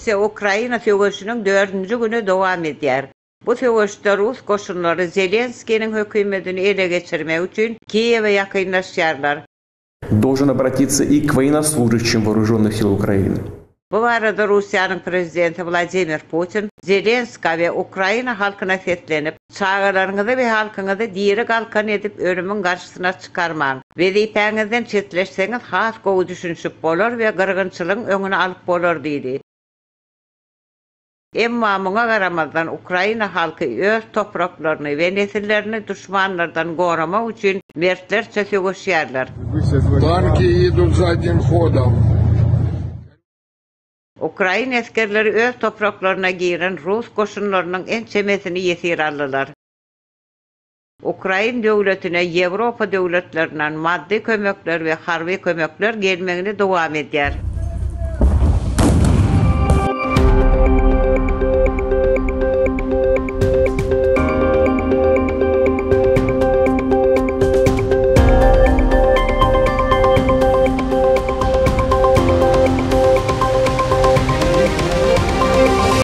Russiýa-Ukraina söweşiniň dördünji güni dowam edýär. Bu söweşde rus goşunlary Zelenskiniň hökümetini ele geçirmek üçin Kiýewe ýakynlaşýarlar. Должен обратиться и к военнослужащим Вооруженных сил Украины. Bu barada Russiýanyň prezidenti Wladimir Putin Zelenskä we Ukraina halkyna seslenip, Çagalaryňyzy we halkyňyzy diri galkan edip ölümiň garşysyna çykarmaň. Wezipäňizden çetleşseňiz has gowy düşünişip bolar we gyrgynçylygyň öňüni alyp bolar diýdi. Emma muňa garamazdan Ukraina halky öz topraklaryny we nesillerini duşmanlardan goramak üçin mertlerçe söweşýärler. Tanki idut zadnim hodom. Ukrain esgerleri öz topraklaryna giren rus goşunlarynyň ençemesini ýesir aldylar. Ukrain döwletine Ýewropa döwletlerinden maddy kömekler we harby kömekler gelmegini dowam edýär.